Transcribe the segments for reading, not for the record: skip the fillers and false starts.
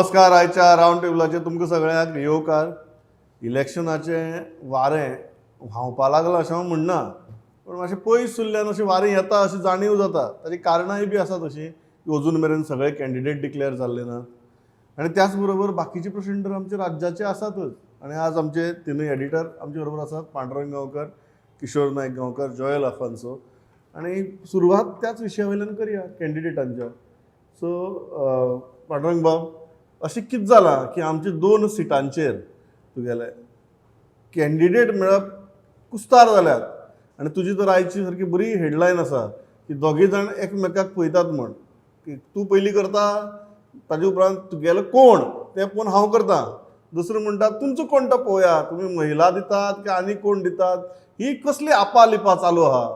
नमस्कार. आयच्या रावंड टेबलाचेर तुमकां सगळ्यांक येवकार. इलेक्शनाचें वारें व्हांवपा लागलां अशें हांव म्हणना, पूण मातशें पयस सुल्ल्यान अशें वारें येता अशी जाणीव जाता. ताची कारणांय बी आसा तशीं की अजून मेरेन सगळे कॅन्डिडेट डिक्लेअर जाल्ले नात आनी त्याच बरोबर बाकीचे प्रश्न तर आमच्या राज्याचे आसातच. आनी आज आमचे तिनूय एडिटर आमचे बरोबर आसात, पांडुरंग गांवकर, किशोर नायक गांवकर, जोयल आफान्सो. आनी सुरवात त्याच विशया वयल्यान करया, कॅन्डिडेटांच्या. सो पांडुरंग बाब, अशें कितें जालां की आमच्या दोन सिटांचेर तुगेले कॅन्डिडेट मेळप कुस्तार जाल्यात? आनी तुजी तर आयची सारकी बरी हेडलायन आसा की दोगीय जाण एकमेकाक पळयतात म्हण की तूं पयलीं करता, ताजे उपरांत तुगेलो कोण तें पळोवन हांव करता. दुसरें म्हणटा, तुमचो कोण तो पळोवया, तुमी महिला दितात की आनी कोण दितात. ही कसली आपा लिपा चालू आहा?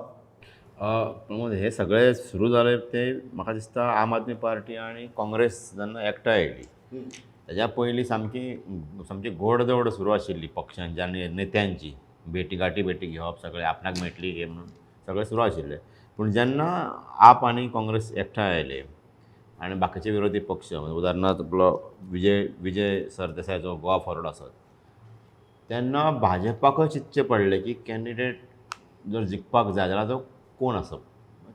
प्रमोद, हे सगळे सुरू जाले ते म्हाका दिसता आम आदमी पार्टी आनी काँग्रेस जेन्ना एकठांय आयली तेज्या पयलीं सामकी सामकी गोडदोड सुरू आशिल्ली पक्षांची आनी नेत्यांची. भेटी गाठी भेटी घेवप, सगळें आपणाक मेळटली हे म्हणून सगळें सुरू आशिल्लें. पूण जेन्ना आप आनी काँग्रेस एकठांय आयले आनी बाकीचे विरोधी पक्ष, म्हणजे उदाहरणार्थ आपलो विजय विजय सरदेसाय जो गोवा फॉरवर्ड आसत, तेन्ना भाजपाकय चिंतचें पडलें की कॅन्डिडेट जर जिखपाक जाय जाल्यार तो कोण आसप.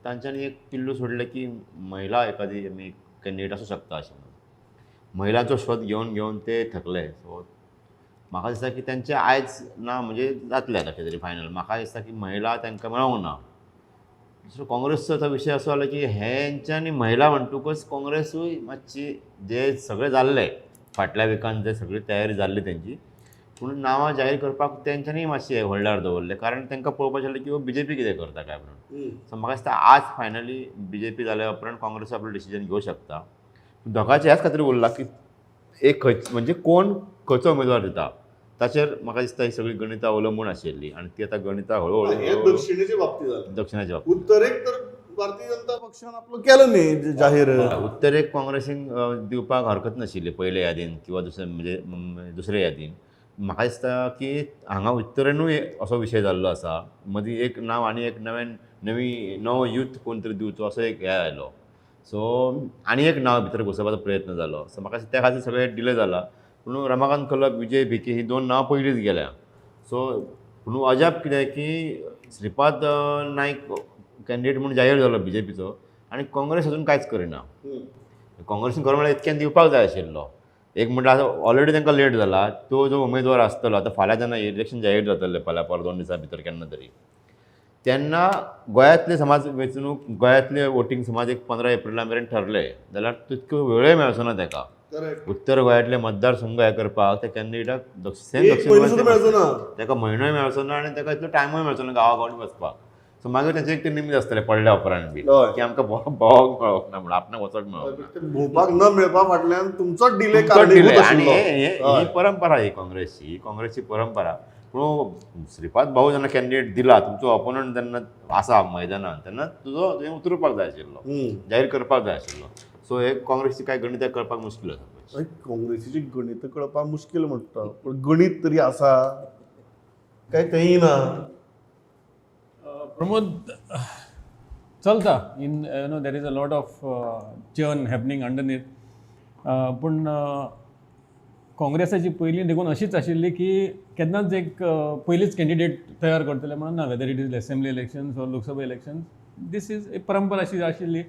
तांच्यांनी एक पिल्लू सोडलें की महिला एखादी आमी कॅन्डिडेट आसूं शकता अशें म्हणून. महिलांचो शोध घेवन घेवन ते थकले. सो म्हाका दिसता की तेंचे आयज ना म्हणजे जातलें आतां कितें तरी फायनल. म्हाका दिसता की महिला तांकां मेळोंक ना. दुसरो काँग्रेसचो आतां विशय असो जालो की हेंच्यांनी महिला म्हणटकूच काँग्रेसूय मातशी जे सगळें जाल्लें फाटल्या विकान, जे सगळी तयारी जाल्ली तेंची, पूण नांवां जाहीर करपाक तेंच्यांनी मातशें होल्डार दवरलें, कारण तांकां पळोवपाचें आसलें की बीजेपी कितें करता काय म्हणून. सो म्हाका दिसता आज फायनली बीजेपी जाल्या उपरांत काँग्रेस आपलो डिसिजन घेवं शकता. दोगांचे ह्याच खातीर उरला की एक खंय म्हणजे कोण खंयचो उमेदवार दिता ताचेर म्हाका दिसता ही सगळी गणितां अवलंबून आशिल्ली आनी ती आतां गणितां हळूहळू हे हळूहळू दक्षिणेच्या बाबतीत जालें. दक्षिणाच्या बाबतीत. उत्तरेक तर भारतीय जनता पक्षान आपलो केलो न्ही जाहीर. उत्तरेक काँग्रेसीन दिवपाक हरकत नाशिल्ली पयले यादीन किंवा दुसरे, म्हणजे दुसरे यादीन. म्हाका दिसता की हांगा उत्तरेनूय असो विशय जाल्लो आसा. मदीं एक नांव आनी एक नव्यान नवी नवो यूथ कोण तरी दिवचो असो एक हे आयलो. सो आनी एक नांव भितर घुसोवपाचो प्रयत्न जालो. सो म्हाका दिसता त्या खातीर सगळें डिले जाला. पूण रमाकांत खलप, विजय भिके ही दोन नांवां पयलींच गेल्या. सो पूण अजाप कितें की श्रीपाद नायक कॅन्डिडेट म्हणून जाहीर जालो बीजेपीचो आनी काँग्रेस अजून कांयच करिना. काँग्रेसीन खरें म्हळ्यार इतक्यान दिवपाक जाय आशिल्लो. एक म्हणल्यार आतां ऑलरेडी तांकां लेट जाला. तो जो उमेदवार आसतलो आतां फाल्यां जेन्ना इलेक्शन जाहीर जातलें, फाल्यां परवां 2 दिसां भितर केन्ना तरी, तेन्ना गोंयांतले समाज वेंचणूक, गोंयांतले वोटींग समाज एक 15 एप्रिला मेरेन ठरले जाल्यार तितको वेळय मेळचो ना ताका. उत्तर गोंयांतले मतदारसंघ हे करपाक त्या कॅन्डिडेटाक सेम एक दक्षिण म्हयनो सुद्दां गोंयचे मेळचो ना. ताका म्हयनोय मेळचो ना आनी ताका इतलो टायमूय मेळचो ना गांवा गांवांनी वचपाक. सो मागीर तेंचें एक ते निमित्त आसतलें पडल्या उपरांत बी की आमकां भोंवक मेळोंक ना म्हणून, आपणाक वचोंक मेळोंक ना. ते भोंवपाक न मेळपा फाटल्यान तुमचोच डिले तुमचो कारणीभूत delay. आनी आशिल्लो. हे ही परंपरा, ही काँग्रेसची, ही काँग्रेसची परंपरा. पूण श्रीपाद भाऊ जेन्ना कॅन्डिडेट दिला, तुमचो ऑपोनंट जेन्ना आसा मैदानान, तेन्ना तुजो तुवें उतरपाक जाय आशिल्लो, जाहीर करपाक जाय आशिल्लो. सो हे काँग्रेसची कांय गणितां कळपाक मुश्कील आसा. काँग्रेसीची गणितां कळपाक मुश्कील म्हणटा, पूण गणीत तरी आसा काय तेंय ना? प्रमोद, चलता in there is a lot of churn happening underneath. पूण काँग्रेसाची पयलीं देखून अशीच आशिल्ली की केन्नाच एक पयलीच कॅन्डिडेट तयार करतले म्हणून ना. Whether it is assembly elections or Lok Sabha elections, this is एक परंपरा अशी आशिल्ली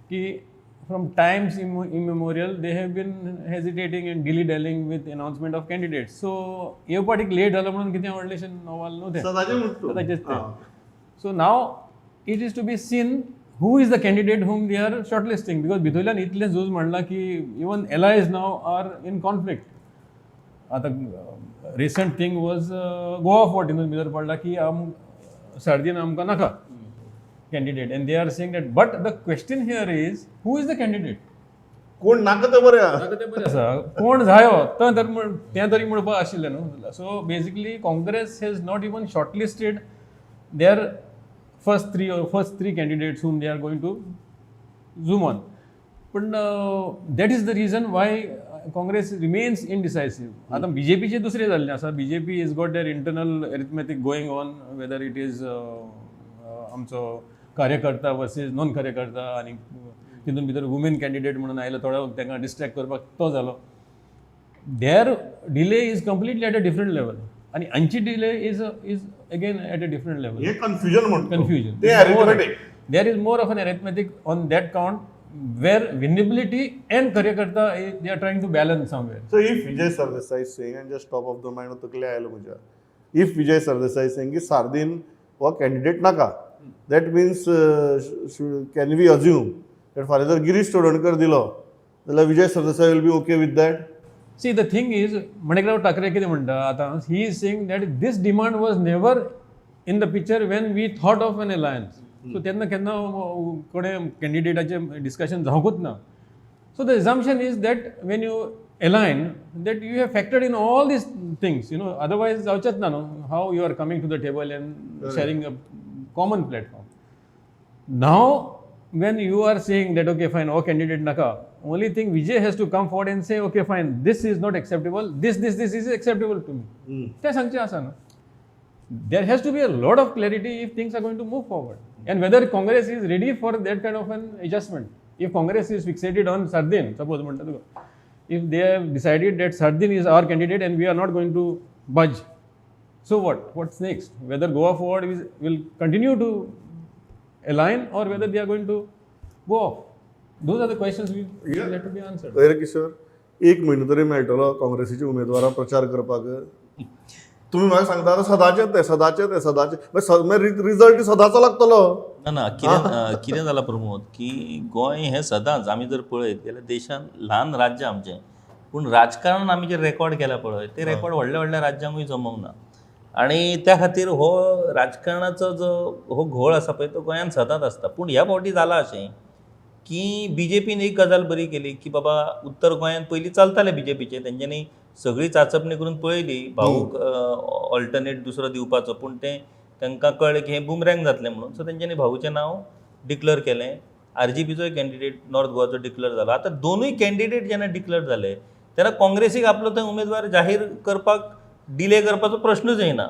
की from times immemorial they have been hesitating and dilly dallying with announcement of candidates. So हे फावट एक लेट जालो म्हणून कितें व्हडलेशें नवाल न्हू तें. सदाचें म्हणटा तूं. सदाचेंच तें. So now it is to be seen who is the candidate whom they are shortlisting, because भितरल्यान इतलें झूज म्हणलां की even allies now are in conflict. आतां रिसंट थींग वॉज गोवा फोर्टीनूच भितर पडला की आम सार्दीन आमकां नाका candidate, and they are saying that. But the question here is, who is the candidate? कोण नाका तें बरें आहा. नाका तें बरें आसा, कोण जायो तो तर तें तरी म्हणपाक आशिल्लें न्हू. So basically Congress has not even shortlisted their first three or first three candidates whom they are going to zoom on. पण that is the reason why Congress remains indecisive. आतां बीजेपीचे दुसरें जाल्लें आसा. BJP is got their internal arithmetic going on, whether it is आमचो कार्यकर्ता versus non कार्यकर्ता आनी तितून भितर वुमेन कॅन्डिडेट म्हणून आयलो, थोडो तांकां डिस्ट्रेक्ट करपाक तो जालो. Their delay is completely at a different level आनी हांची delay is again at a different level. हे कन्फ्युजन म्हणतो कन्फ्युजन ते arithmetic. There is more of an arithmetic on that count where winnability and कार्यकर्ता, they are trying to balance somewhere. So if Vijay Sardesai saying, and just top of the mind तकले आयलो म्हज्या, if Vijay Sardesai saying की सार्दीन हो candidate नाका, that means can we assume that फाल्यां जर गिरीश चोडणकर दिलो जाल्यार Vijay Sardesai will be okay with that? See, the thing is, Manikrao Thackeray कितें म्हणटा आतां, he is saying that this demand was never in the picture when we thought of an alliance. So तेन्ना केन्ना कोणें कॅन्डिडेटाचें discussion जावंकूच ना. So the assumption is that when you align, that you have factored in all these things, otherwise जावचेंच ना न्हू, how you are coming to the table and sharing a common platform. Now, when you are saying that, okay, fine, oh, candidate naka, only thing Vijay has to come forward and say, okay, fine, this is not acceptable, this, this, this is acceptable to me. तें सांगचें आसा न्हू. There has to be a lot of clarity if things are going to move forward. And whether Congress is ready for that kind of an adjustment. If Congress is fixated on Sardin, suppose म्हणटा तुका, if they have decided that Sardin is our candidate and we are not going to budge, so what? What's next? Whether Goa Forward will continue to align or whether they are going to go off. Those are the questions we will have to be answered. अरे किशोर, एक म्हयनो तरी मेळटलो काँग्रेसीच्या उमेदवाराक प्रचार करपाक? तुमी म्हाका सांगता आतां सदांचें तें, सदांचें तें, सदांचें, मागीर रिजल्ट सदांचो लागतलो. ना ना, कितें जालां प्रमोद, की गोंय हें सदांच आमी जर पळयत जाल्यार देशान ल्हान राज्य आमचें, पूण राजकारण आमी जें रेकॉर्ड केलां पळय, तें रेकॉर्ड व्हडल्या व्हडल्या राज्यांकूय जमोंक ना. आनी त्या खातीर हो राजकारणाचो जो हो घोळ आसा पळय, तो गोंयांत सदांच आसता. पूण ह्या फावटी जाला अशें की बी जे पीन एक गजाल बरी केली की बाबा उत्तर गोंयांत पयलीं चलतालें बी जे पीचें, तेंच्यांनी सगळी चाचपणी करून पळयली भाऊक ऑल्टरनेट दुसरो दिवपाचो, पूण तें तांकां कळ्ळें की हें बुमरँग जातलें म्हणून, सो तेंच्यांनी भाऊचें नांव डिक्लेर केलें. आर जी पीचोय कॅन्डिडेट नॉर्थ गोवाचो डिक्लेर जालो. आतां दोनूय कॅन्डिडेट जेन्ना डिक्लेर जाले तेन्ना काँग्रेसीक आपलो थंय उमेदवार जाहीर करपाक डिले करपाचो प्रश्नूच येना.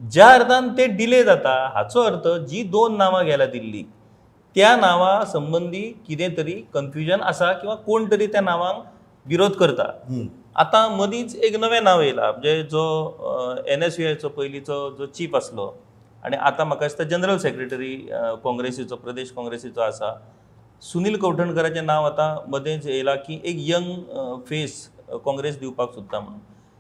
ज्या अर्थान ते डिले जाता हाचो अर्थ जी दोन नांवां गेल्या दिल्लीक त्या नांवा संबंदी कितें तरी कन्फ्युजन आसा किंवा कोण तरी त्या नांवांक विरोध करता. आतां मदींच एक नवें नांव येयलां, म्हणजे जो एन एस यू आयचो पयलींचो जो चीफ आसलो आनी आतां म्हाका दिसता जनरल सेक्रेटरी काँग्रेसीचो, प्रदेश काँग्रेसीचो आसा, सुनील कवठणकराचें नांव आतां मदेंच येयलां की एक यंग फेस काँग्रेस दिवपाक सोदता म्हणून.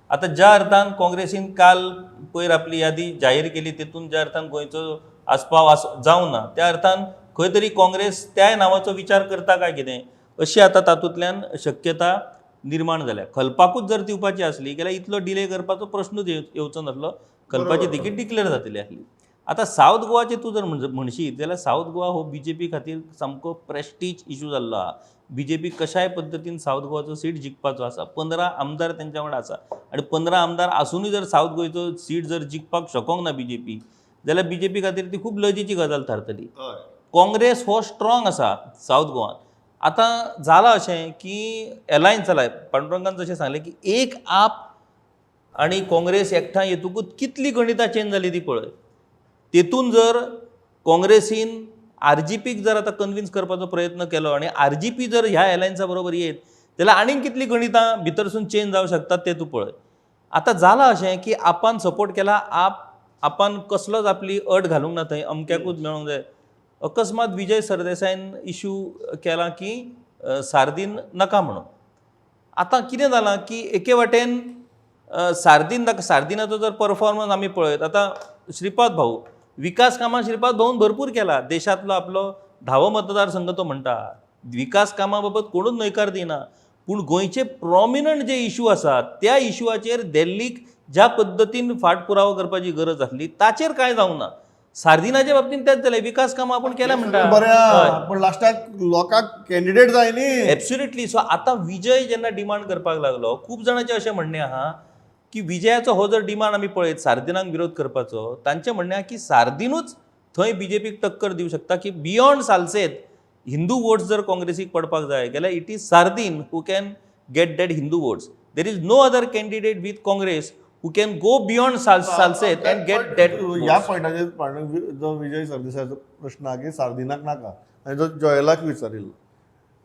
आतां ज्या अर्थान काँग्रेसीन काल पयर आपली यादी जाहीर केली तेतून ज्या अर्थान गोंयचो आस्पाव जावंक ना, त्या अर्थान खंय तरी काँग्रेस त्याय नांवाचो विचार करता काय कितें अशी आतां तातूंतल्यान शक्यता निर्माण जाल्या. खलपाकूच जर दिवपाची आसली जाल्यार इतलो डिले करपाचो प्रश्नूच येवचो नासलो, खलपाची तिकीट डिक्लेर जातली आसली. आतां सावथ गोवाचें तूं जर म्हणशीत जाल्यार सावथ गोवा हो बी जे पी खातीर सामको प्रेस्टीज इशू जाल्लो आहा. बी जे पी कशाय पद्दतीन सावथ गोवाचो सीट जिखपाचो आसा. 15 आमदार तेंच्या वांगडा आसा आनी 15 आमदार आसुनूय जर सावथ गोंयचो सीट जर जिखपाक शकोंक ना बी जे पी जाल्यार बी जे पी खातीर ती खूब लजेची गजाल थारतली. काँग्रेस हो स्ट्रॉंग आसा सावथ गोवान. आतां जालां अशें की एलायन्स जालाय, पांडुरंगान जशें सांगलें की एक आप आनी काँग्रेस एकठांय येतकूच कितली गणितां चेंज जाली ती पळय. तेतून जर काँग्रेसीन आर जी पीक जर आतां कन्विन्स करपाचो प्रयत्न केलो आनी आर जी पी जर ह्या एलायन्सा बरोबर येत जाल्यार आनीक कितलीं गणितां भितरसून चेंज जावंक शकतात तें तूं पळय. आतां जालां अशें की आपान सपोर्ट केला, आपान कसलोच आपली अट घालूंक ना थंय अमक्याकूच मेळोंक जाय. अकस्मात विजय सरदेसायन इशू केला की सार्दीन नाका म्हणून. आतां कितें जालां की एके वाटेन सार्दीन नाका, सार्दिनाचो जर परफॉर्मन्स आमी पळयत आतां श्रीपाद भाऊ विकास कामां श्रीपाद भाऊन भरपूर केला, देशांतलो आपलो धावो मतदारसंघ तो म्हणटा, विकास कामां बाबत कोणूच न्हयकार दिना, पूण गोंयचे प्रोमिनंट जे इशू आसात त्या इशूआचेर दिल्लीक ज्या पद्दतीन फाटपुरावो करपाची गरज आसली ताचेर कांय जावंक ना. सार्दिनाच्या बाबतींत तेंच जालें, विकास कामां आपूण केल्या म्हणटा बरें, पण लास्टाक लोकांक कॅन्डिडेट जाय न्ही. एब्सोल्युटली. सो आतां विजय जेन्ना डिमांड करपाक लागलो, खूब जाणांचें अशें म्हणणें आहा की विजयाचो हो जर डिमांड आमी पळयत सार्दिनाक विरोध करपाचो, तांचें म्हणणें आहा की सार्दिनूच थंय बी जे पीक टक्कर दिवं शकता की बियोंड सालसेत हिंदू वोट्स जर काँग्रेसीक पडपाक जाय जाल्यार it is Sardinha who can get that Hindu votes. There is no other candidate with Congress who can go beyond Salcete and get that. ह्या पॉयंटाचेर जो विजय सरदेसायाचो प्रश्न आहा की सार्दिनाक नाका, आनी जो जॉयलाक विचारिल्लो,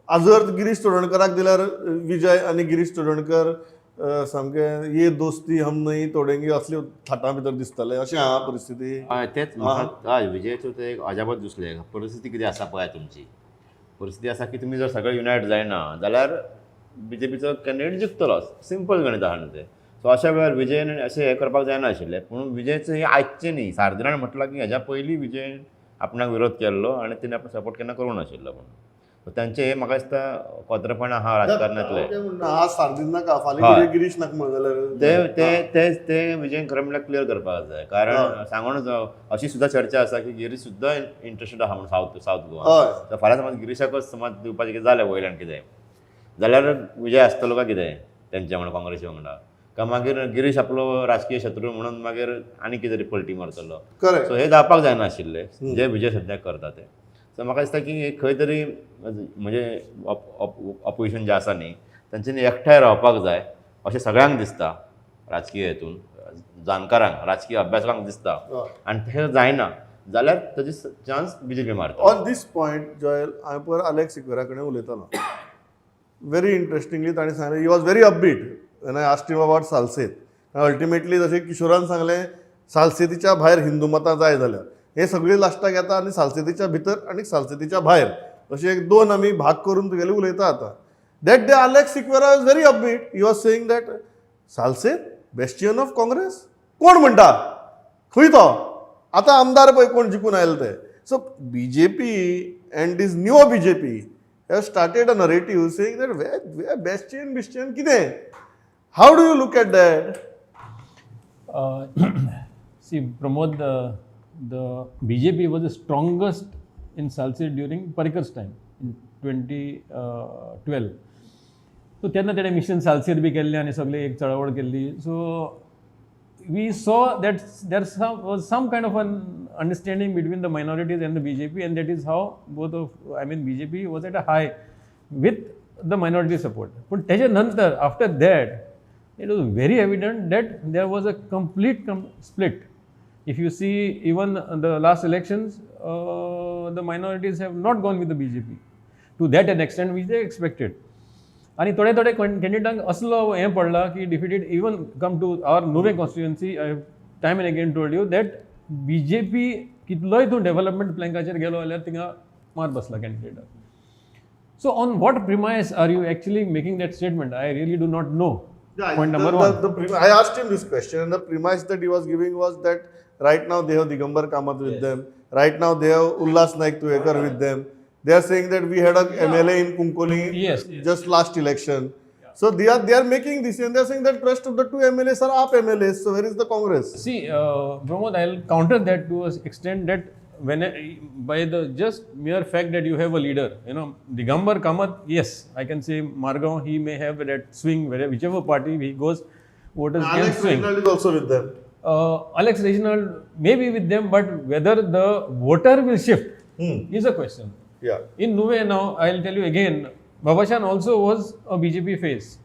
आजर गिरीश चोडणकराक दिल्यार विजय आनी गिरीश चोडणकर सामके ये दोस्ती हम नहीं तोडेंगे असले थाटां भितर दिसताले, अशें आहा परिस्थिती. हय, तेच म्हाका हय विजयाचो ते एक अजापच दिसलें. परिस्थिती कितें आसा पळय, तुमची परिस्थिती आसा की तुमी जर सगळे युनायट जायना जाल्यार बीजेपीचो कॅन्डिडेट जिखतलो, सिंपल गणीत आहा न्हू तें. सो अशा वेळार विजयन अशें हें करपाक जायना आशिल्लें. पूण विजयचें हें आयकचें न्ही. सार्दिनान म्हटलां की हेज्या पयलीं विजयन आपणाक विरोध केल्लो आनी तेणी आपलो सपोर्ट केन्ना करूंक नाशिल्लो म्हणून. सो तांचें हें म्हाका दिसता कोत्रपण आहा राजकारणांतलें. आज सार्दीन नाका, फाल्यां हय. गिरीश नाका म्हणत जाल्यार ते ते ते ते विजयन खरें म्हणल्यार क्लियर करपाक जाय, कारण सांगूनच अशी सुद्दां चर्चा आसा की गिरीश सुद्दां इंट्रस्टेड आहा म्हणून सावथ गोवा. तर फाल्यां समज गिरीशाकच समज दिवपाचें कितें जालें वयल्यान कितें जाल्यार विजय आसतलो काय कितें तेंच्या वांगडा, काँग्रेसी वांगडा, काय मागीर गिरीश आपलो राजकीय शत्रू म्हणून मागीर आनी कितें तरी पलटी मारतलो. करेक्ट. सो हे जावपाक जायना आशिल्लें जे विजय सद्याक करता ते. सो म्हाका दिसता की खंय तरी म्हणजे ऑपोजिशन जें आसा न्ही तांच्यांनी एकठांय रावपाक जाय अशें सगळ्यांक दिसता, राजकीय हेतून जाणकारांक, राजकीय अभ्यासकांक दिसता, आनी तशें जायना जाल्यार ताजी चान्स बीजेपी मारता. ऑन these point Joel, हांवें पयर आलेक्स सिक्वेरा कडेन उलयतालो. व्हेरी इंट्रस्टिंगली ताणें सांगलें, he was very upbeat when I asked him about Salcete. Ultimately जशें किशोरान सांगलें, सालसेतीच्या भायर हिंदू मतां जाय जाल्यार हे सगळीं लास्टाक येता आनी सालसेतीच्या भितर आनी सालसेतीच्या भायर अशे एक दोन आमी भाग करून तुगेले उलयता आतां. That day Alex Sequeira was very upbeat. He was saying that Salcete bastion of Congress. कोण म्हणटा खंय तो आतां आमदार पळय कोण जिखून आयले ते. So BJP and this new BJP have started a narrative saying that way bastion बिस्टियन कितें. How do you look at that? See, Pramod, the BJP was the strongest in Salcete during Parrikar's time in 2012. So तेन्ना तेणें mission Salcete बी केल्लें आनी सगळी एक चळवळ केल्ली. So we saw that there was some kind of an understanding between the minorities and the BJP, and that is how both of, I mean, BJP was at a high with the minority support. पूण तेजे नंतर after that it was very evident that there was a complete split. If you see even the last elections, the minorities have not gone with the BJP to that an extent which they expected. आनी थोडे थोडे कॅन्डिडेटांक असलो हें पडला की defeated. Even come to our Nuvem constituency, I have time and again told you that BJP कितलोय तूं development प्लँकाचेर गेलो जाल्यार थिंगा मार बसला कॅन्डिडेटाक. So on what premise are you actually making that statement? I really do not know. Point number one. I asked him this question, and the premise that he was giving was that right now they have Digambar Kamath with them. Right now they have Ullas Naik Tuvekar with them. They are saying that we had a MLA in Cuncolim just last election. So they are making this, and they are saying that rest of the two MLAs are AAP MLAs. So where is the Congress? See, Pramod, I'll counter that to an extent that when by the just mere fact that you have a leader, Digambar Kamath, yes, I can say Margao, he may have that swing, wherever, whichever party he goes, voters can Alex swing. Reginald is also with them. Alex Reginald may be with them, but whether the voter will shift is a question. In Nuvem now, I'll tell you again, Babashan also was a BJP face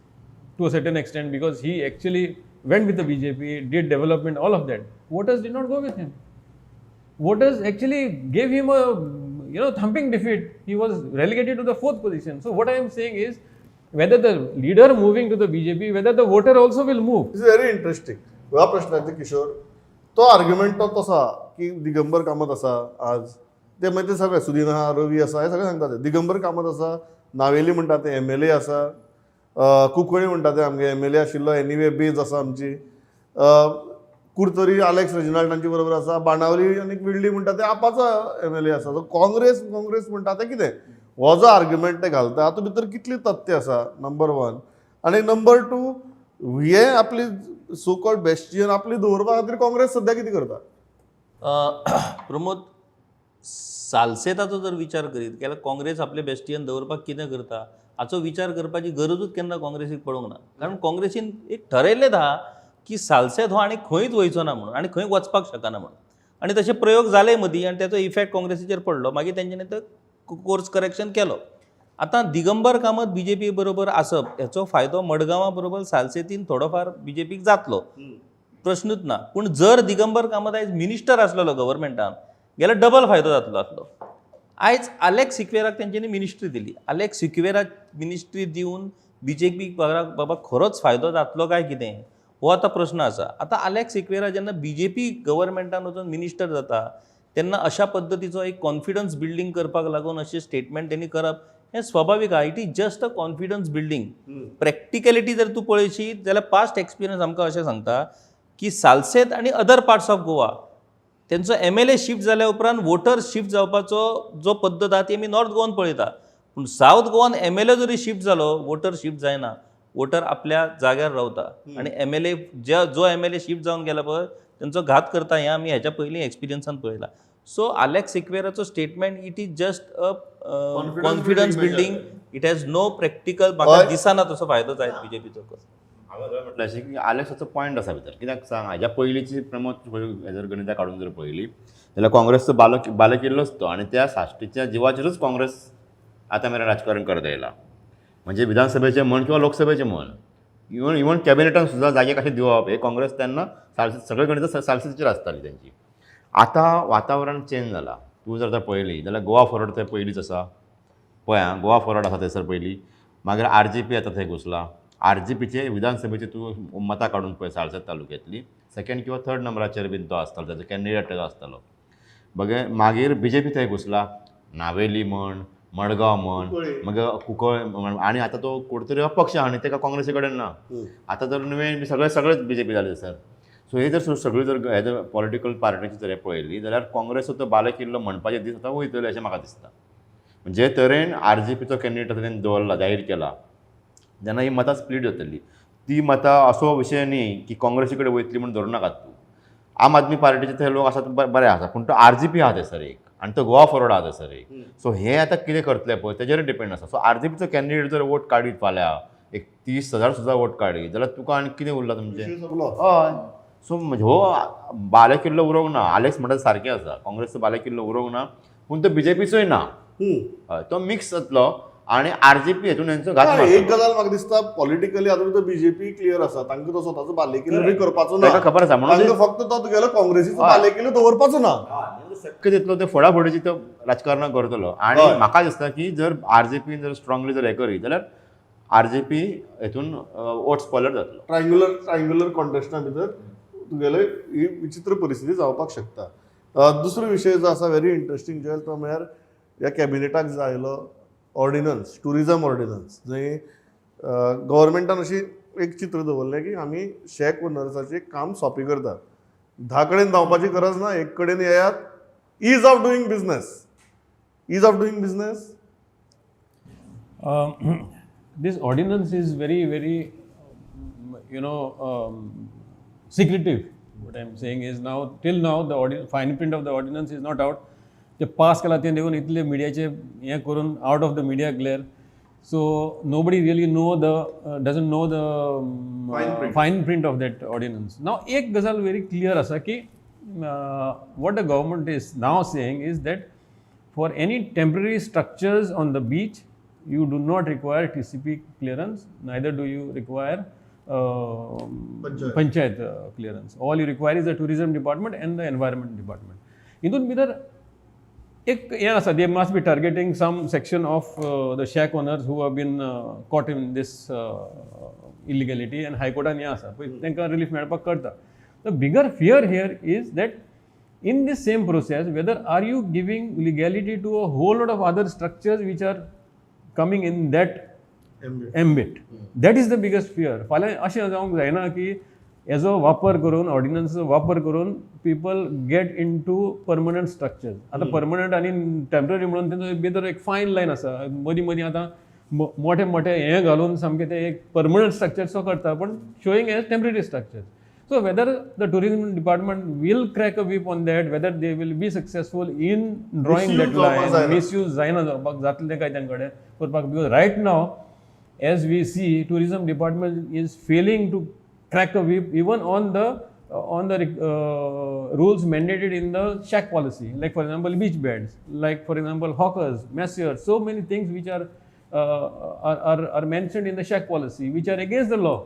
to a certain extent because he actually went with the BJP, did development, all of that. Voters did not go with him. Voters actually gave him a thumping defeat. He was relegated to the fourth position. So what I am saying is, whether the leader moving to the BJP, whether the voter also will move. It's very interesting. ह्या प्रश्नाचेर किशोर, तो argument तो तसो आहा की दिगंबर कामत आसा आज, ते मागीर ते सगळे सुदीन आहा, रवी आसा, हे सगळे सांगता ते. दिगंबर कामत आसा, नावेली म्हणटा ते एमएलए आसा, कुंकळी म्हणटा ते आमगे एमएलए आशिल्लो, एनिवे बेज आसा आमची, कुडतरी आलेक्स रेजिनाल्ड तांचे बरोबर आसा, बाणावली आनी विर्डी म्हणटा ते आपाचो एमएलए आसा. सो काँग्रेस काँग्रेस म्हणटा ते कितें, हो जो आर्ग्युमेंट ते घालता हातूंत भितर कितली तथ्य आसा, नंबर वन. आनी नंबर टू, हे आपली सो कॉल्ड बेस्टियन आपली दवरपा खातीर काँग्रेस सद्या कितें करता? प्रमोद, सालसेताचो जर विचार करीत जाल्यार काँग्रेस आपले बेस्टियन दवरपाक कितें करता हाचो विचार करपाची गरजूच केन्ना काँग्रेसीक पडूंक ना, कारण काँग्रेसीन एक ठरयल्लेंच आहा की सालसेत हो आनी खंयच वयचो ना म्हणून आनी खंय वचपाक शकना म्हणून, आनी तशे प्रयोग जाले मदीं आनी तेचो इफेक्ट काँग्रेसीचेर पडलो. मागीर तेंच्यांनी तो कोर्स करेक्शन केलो. आतां दिगंबर कामत बीजेपी बरोबर आसप हेचो फायदो मडगांवा बरोबर सालसेतीन थोडोफार बीजेपीक जातलो, प्रश्नूच ना. पूण जर दिगंबर कामत आयज मिनिस्टर आसलेलो गव्हर्मेंटान जाल्यार डबल फायदो जातलो आसलो. आयज आलेक्स सिक्वेराक तेंच्यांनी मिनिस्ट्री दिली. आलेक्स सिक्वेराक मिनिस्ट्री दिवन बी जे पी बाबा खरोच फायदो जातलो काय कितें हो आतां प्रश्न आसा. आतां आलेक्स सिक्वेरा जेन्ना बी जे पी गव्हर्मेंटान वचून मिनिस्टर जाता तेन्ना अशा पद्दतीचो एक कॉन्फिडन्स बिल्डींग करपाक लागून अशें स्टेटमेंट तेणी करप हें स्वाभावीक आहा. It is just a confidence building. Practicality जर तूं पळयशी जाल्यार पास्ट एक्सपिरियन्स आमकां अशें सांगता की सालसेत आनी अदर पार्ट्स ऑफ गोवा तेंचो एम एल ए शिफ्ट जाल्या उपरांत वोटर शिफ्ट जावपाचो जो पद्दत आहा ती आमी नॉर्थ गोवान पळयता, पूण सावथ गोवान एम एल ए जरी शिफ्ट जालो वोटर शिफ्ट जायना. वोटर आपल्या जाग्यार रावता आनी एम एल ए ज्या जो एम एल ए शिफ्ट जावन गेला पळय तेंचो घात करता हें आमी हेच्या पयलीं एक्सपिरियन्सान पळयलां. सो आलेक्स सिक्वेराचो statement it is just a confidence building, it has no practical. म्हाका दिसना तसो फायदो जायत बीजेपीचो. हांवें म्हटलें अशें की आलेक्साचो पॉयंट आसा भितर. कित्याक सांग, हाज्या पयलींची प्रमोद जर गणितां काडून जर पळयली जाल्यार काँग्रेसचो बालकिल्लोच तो, आनी त्या साश्टीच्या जिवाचेरूच काँग्रेस आतां मेरेन राजकारण करत आयला. म्हणजे विधानसभेचें म्हण किंवा लोकसभेचें म्हण, इवन कॅबिनेटान सुद्दां जागे कशें दिवप हे काँग्रेस तेन्ना सालसेत सगळे गणितां सालसेचेर आसताली तेंची. आतां वातावरण चेंज जालां. तूं जर आतां पळयली जाल्यार गोवा फॉरवर्ड थंय पयलींच आसा. पळय आं, गोवा फॉरवर्ड आसा थंयसर पयलीं, मागीर आर जी पी आतां थंय घुसला. आर जी पीचे विधानसभेचे तूं मतां काडून पळय सालसेत तालुक्यांतली सेकंड किंवा थर्ड नंबराचेर बीन तो आसतलो, ताचो कॅन्डिडेट ताजो आसतलो. बगे मागीर बी जे पी थंय घुसला, नावेली म्हण, मडगांव म्हण, मागीर कुंकळ म्हण, आनी आतां तो कोण तरी अपक्ष आहा आनी ताका काँग्रेसी कडेन ना. आतां तर नुवें सगळे सगळेच बी जे पी जाले सर. सो हे जर सगळी जर हे जर पॉलिटिकल पार्टीची जर हे पळयली जाल्यार काँग्रेस तो बालेकिल्लो म्हणपाचे दीस आतां वयतले अशें म्हाका दिसता. जे तरेन आर जी पीचो कॅन्डिडेट आतां तेणें दवरला, जाहीर केला, जेन्ना ही मतां स्प्लीट जातली ती मतां असो विशय न्ही की काँग्रेसी कडेन वयतली म्हूण धरूं नाकात तूं. आम आदमी पार्टीचे थंय लोक आसात बरे आसा, पूण तो आर जी पी आहा थंयसर एक, आनी तो गोवा फॉरवर्ड आहा थंयसर एक. सो हे आतां कितें करतले पळय तेजेर डिपेंड आसा. सो आर जी पीचो कॅन्डिडेट जर वोट काडीत फाल्यां एक 30,000 सुद्दां वोट काडीत जाल्यार तुका आनी कितें उरलां तुमचें? हय. सो हो बालेकिल्लो उरोंक ना. आलेक्स म्हणटा सारकें आसा, काँग्रेसचो बालेकिल्लो उरोंक ना, पूण तो बी जे पीचोय ना. हय, तो मिक्स जातलो आनी आर जी पी हेतून हेंचो घात. एक गजाल म्हाका दिसता पॉलिटिकली आतां भितर बीजेपी क्लियर आसा, तांकां तो स्वताचो बालेकिल्लो बी करपाचो ना. ताका खबर आसा म्हणून तांकां फक्त तो तुगेलो काँग्रेसीचो बालेकिल्लो दवरपाचो ना. शक्य तितलो ते फोडाफोडीची तो राजकारणां करतलो. आनी म्हाका दिसता की जर आर जे पीन जर स्ट्रांगली जर हें करीत जाल्यार आर जे पी हेतून वोट स्पॉयलर जातलो. ट्रायंग्युलर कॉन्टेस्टा भितर तुगेले ही विचित्र परिस्थिती जावपाक शकता. दुसरो विशय जो आसा व्हेरी इंट्रस्टींग जो तो म्हळ्यार ह्या कॅबिनेटाक जायलो ऑर्डिनन्स, ट्युरिजम ऑर्डिनन्स, जंय गव्हर्मेंटान अशी एक चित्र दवरलें की आमी शॅक ओनर्साचें काम सोंपें करतात, 10 कडेन धांवपाची गरज ना, एक कडेन येयात. Ease of doing business, ease of doing business. This ordinance is very, very, secretive. What I'm saying is now, till now, the fine print of the ordinance is not out. ते पास केला तें देखून इतले मिडियाचे हें करून out of the media glare. So nobody really know the doesn't know the fine print of that ordinance. Now एक गजाल very clear आसा की what the government is now saying is that for any temporary structures on the beach, you do not require TCP clearance, neither do you require Panchayat clearance. All you require is the tourism department and the environment department. हितून भितर एक हें आसा, they must be targeting some section of the shack owners who have been caught in this illegality, आनी हायकोर्टान हें आसा पळय तांकां रिलीफ मेळपाक करता. The bigger fear here is that in this same process, whether are you giving legality to a whole lot of other structures which are coming in that ambit. That is the biggest fear. फाल्यां अशें जावंक जायना की हेजो वापर करून, ऑर्डिनन्सचो वापर करून people get into permanent structures. आतां परमनंट आनी टेम्पररी म्हणून तेंचो भितर एक फायन लायन आसा. मदीं मदीं आतां मोठे मोठे हें घालून सामकें ते एक परमनंट स्ट्रक्चर सो करता, पण showing as temporary structure. So whether the tourism department will crack a whip on that, whether they will be successful in drawing that Misuse जावपाक line, जायना. मिसयूज जायना जावपाक जातलें काय तांचे कडेन करपाक, because right now as we see, tourism department is failing to crack a whip even on the rules mandated in the shack policy, like for example beach beds, like for example hawkers, masseurs, so many things which are mentioned in the shack policy, which are against the law.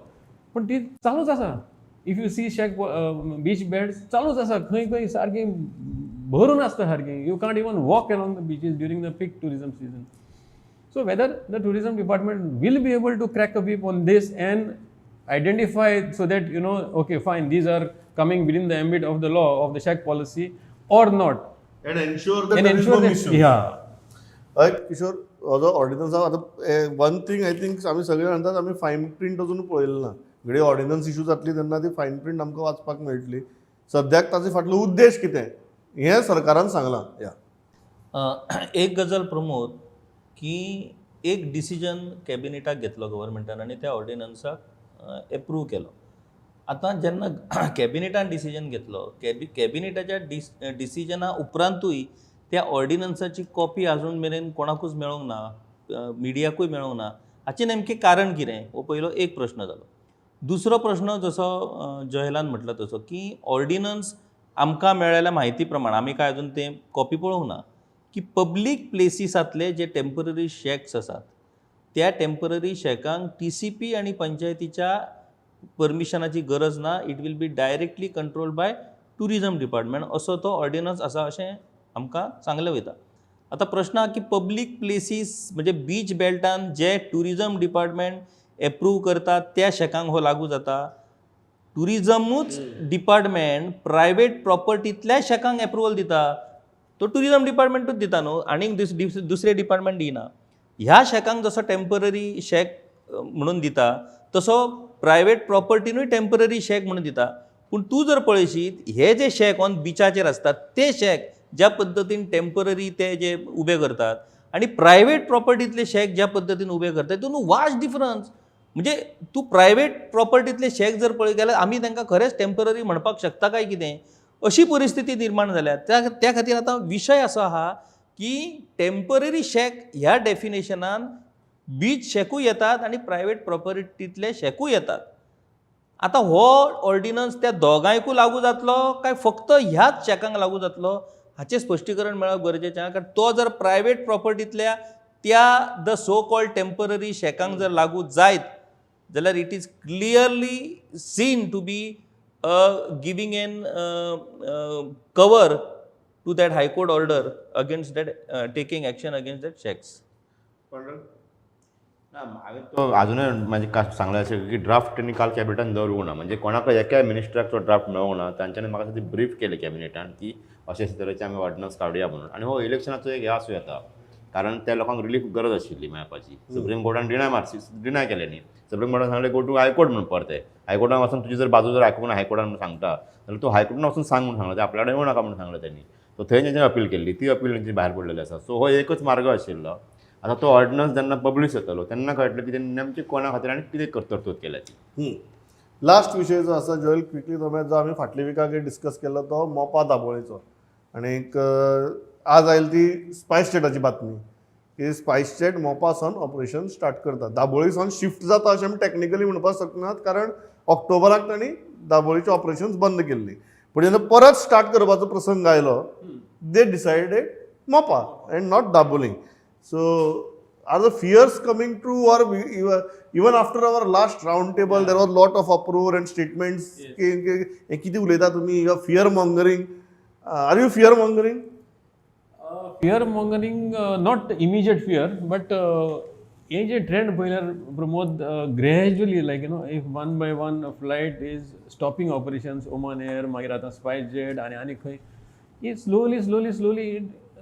पण ती चालूच आसा. If you see shack beach beds चालूच आसा, खंय खंय सारकी. भरून आसता सारकें. You can't even walk along the beaches during the peak tourism season. So whether the tourism department will be able to crack a whip on this and identify so that you know, okay, fine, these are coming within the ambit of the law of the shack policy or not, and ensure that and there is ensure no that, misuse. Yeah. हय किशोर, हो जो ordnance आहा आतां, one thing I think आमी सगळे म्हणटात आमी fine print अजून पळयलें ना. घडये ऑर्डिनन्स इशू जातली तेन्ना ती फायन प्रिंट आमकां वाचपाक मेळटली. सद्याक ताचे फाटलो उद्देश कितें हें सरकारान सांगलां. या. एक गजाल प्रमोद, की एक डिसिजन कॅबिनेटाक घेतलो गव्हर्मेंटान आनी त्या ऑर्डिनन्साक एप्रूव केलो. आतां जेन्ना कॅबिनेटान डिसिजन घेतलो, कॅबिनेटाच्या डिसिजना उपरांतूय त्या ऑर्डिनन्साची कॉपी अजून मेरेन कोणाकूच मेळोंक ना, मिडियाकूय मेळोंक ना. हाचें नेमकें कारण कितें हो पयलो एक प्रश्न जालो. दुसरो प्रश्न, जसो जॉयलान म्हटलो तसो की ऑर्डिनन्स आमकां मेळ्ळेल्या म्हायती प्रमाण, आमी काय अजून तें कॉपी पळोवंक ना, की पब्लीक प्लेसिसांतले जे टेंपररी शॅक्स आसात त्या टेंपररी शॅकांक टीसीपी आनी पंचायतीच्या परमिशनाची गरज ना. It will be directly controlled by tourism department असो तो ऑर्डिनन्स आसा अशें आमकां सांगलें वयता. आतां प्रश्न आहा की पब्लीक प्लेसीस म्हणजे बीच बेल्टान जे टुरिजम डिपार्टमेंट एप्रूव करता त्या शॅकांक हो लागू जाता. टुरिजमूच डिपार्टमेंट प्रायवेट प्रॉपर्टींतल्या शॅकांक एप्रुवल दिता, तो टुरिजम डिपार्टमेंटूच दिता न्हू, आनीक दुसरे डिपार्टमेंट दिना. ह्या शॅकांक जसो टेंपररी शॅक म्हणून दिता तसो प्रायवेट प्रॉपर्टीनूय टेंपररी शॅक म्हणून दिता. पूण तूं जर पळयशीत, हे जे शॅक ऑन बिचाचेर आसतात ते शॅक ज्या पद्दतीन टेंपररी ते जे उबे करतात आनी प्रायवेट प्रॉपर्टींतले शॅक ज्या पद्दतीन उबे करतात तितून वास्ट डिफरन्स. म्हणजे तूं प्रायवेट प्रॉपर्टींतले शॅक जर पळयत जाल्यार आमी तांकां खरेंच टेंपररी म्हणपाक शकता काय कितें, अशी परिस्थिती निर्माण जाल्या. त्या खातीर आतां विशय असो आहा की टेंपररी शॅक ह्या डेफिनेशनान बीच शॅकूय येतात आनी प्रायवेट प्रॉपर्टींतले शॅकूय येतात. आतां हो ऑर्डिनन्स त्या दोगांयकूय लागू जातलो काय फक्त ह्याच शॅकांक लागू जातलो हाचें स्पश्टीकरण मेळप गरजेचें आहा. कारण तो जर प्रायवेट प्रॉपर्टींतल्या त्या the so called temporary शॅकांक जर लागू जायत जाल्यार it is clearly seen to be giving an cover to that High Court order against that, taking action against that shacks. ना, हांवें तो अजूनय म्हणजे सांगलें अशें की ड्राफ्ट तेणी काल कॅबिनेटान दवरूंक ना, म्हणजे कोणाक एकाय मिनिस्टराक तो ड्राफ्ट मेळोंक ना. तांच्यांनी म्हाका ती ब्रीफ केली कॅबिनेटान की अशे अशे तरेचे आमी ऑर्डिनन्स काडुया म्हणून. आनी हो इलेक्शनाचो एक हे आसूं येता, कारण त्या लोकांक रिलीफ गरज आशिल्ली मेळपाची. सुप्रीम कोर्टान डिनाय मारसी, डिनाय केलें न्ही. सुप्रीम कोर्टान सांगलें गो टू हायकोर्ट म्हणून. परतें हायकोर्टान वचून तुजी जर बाजू जर आयकूंक ना हायकोर्टान म्हणून सांगता जाल्यार तूं हायकोर्टान वचून सांग म्हणून सांगलें, ते आपल्या कडेन येवं नाका म्हणून सांगलें तेणी. सो थंय तेंच्यानी अपील केल्ली, ती अपील तेंची भायर पडलेली आसा. सो हो एकच मार्ग आशिल्लो. आतां तो ऑर्डिनन्स जेन्ना पब्लीश जातलो तेन्ना कळटलें की तेणी नेमकें कोणा खातीर आनी कितें तरतूद केल्या ती. लास्ट विशय जो आसा जोएल, क्विकली तो जो आमी फाटल्या विकाक डिस्कस केल्लो तो मोपा दाबोळीचो. आनीक आज आयली ती स्पायस जेटाची बातमी की स्पायस जेट मोपा सावन ऑपरेशन स्टार्ट करता, दाबोळी सावन शिफ्ट जाता अशें आमी टॅक्निकली म्हणपाक शकनात, कारण ऑक्टोबराक तांणी दाबोळीचे ऑपरेशन्स बंद केल्ली. पूण जेन्ना परत स्टार्ट करपाचो प्रसंग आयलो, they decided Mopa and not Dabolim. So are the fears coming true, or even after our last round table there was lot of uproar and statements की हे कितें उलयता तुमी, fear mongering? Are you fear mongering? Fear mongering, not immediate fear, but हे जे trend पळयल्यार Pramod, gradually, like if one by one flight is stopping operations, Oman Air, मागीर आतां spice jet आनी आनी खंय, ही slowly slowly slowly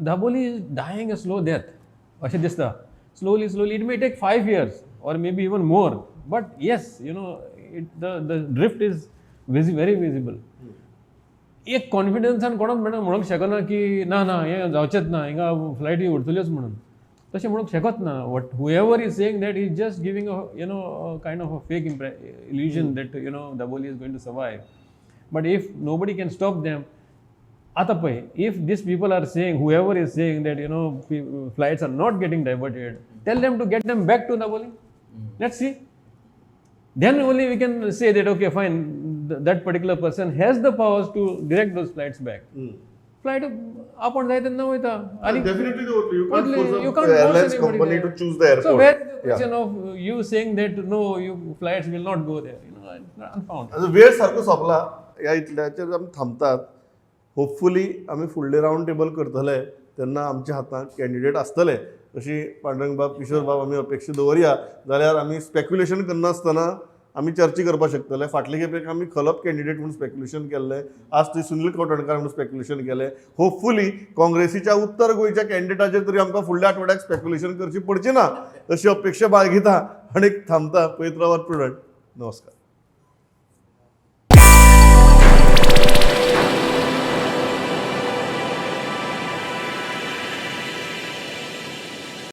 Dabolim is dying a slow death अशें दिसता. Slowly slowly, it may take 5 years or maybe even more, but yes, it the drift is very visible. एक कॉन्फिडन्सान कोणाक म्हणूंक शकना की ना ना हें जावचेंच ना, हिंगा फ्लायटी उरतल्योच म्हणून, तशें म्हणूंक शकत ना. What whoever is saying that is just giving a kind of a fake illusion that Dabolim is going to survive. But if nobody can stop them, आतां पळय, if these people are saying, whoever is saying that flights are not getting diverted, tell them to get them back to Dabolim. Let's see. Then only we can say that okay, fine, that particular person has the powers to direct those flights back. Flight आपण जाय तेन्ना वयता आनी definitely you Totally, you can't force airlines anybody company there. To choose the So where airport. is the question of you saying that no, you flights will not go there? It's unfounded. वेळ सारको सोंपला, ह्या इतल्याचेर आमी थांबतात. Hopefully आमी फुडले round table करतले तेन्ना आमच्या हातांत कॅन्डिडेट आसतले अशी पांडुरंगबाब, किशोरबाब, आमी अपेक्षा दवरया. जाल्यार आमी स्पेक्युलेशन करनासतना आमी चर्चा करपाक शकतले. फाटले खेपेक आमी खलप कॅन्डिडेट म्हूण स्पेक्युलेशन केल्लें, आज थंय सुनील कवठणकार म्हूण स्पेक्युलेशन केलें. होपफुली काँग्रेसीच्या उत्तर गोंयच्या कॅन्डिडेटाचेर तरी आमकां फुडल्या आठवड्याक स्पेक्युलेशन करची पडची ना अशी अपेक्षा बाळगिता आनी थांबता. पळयत रावात प्रुडंट. नमस्कार.